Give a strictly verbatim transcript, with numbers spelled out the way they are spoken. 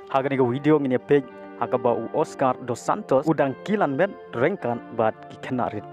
Ha kane ka video ngin ïa peit ha kaba u Oscar Dos Santos u dang kilan met ryngkat bad ki khynnah rit.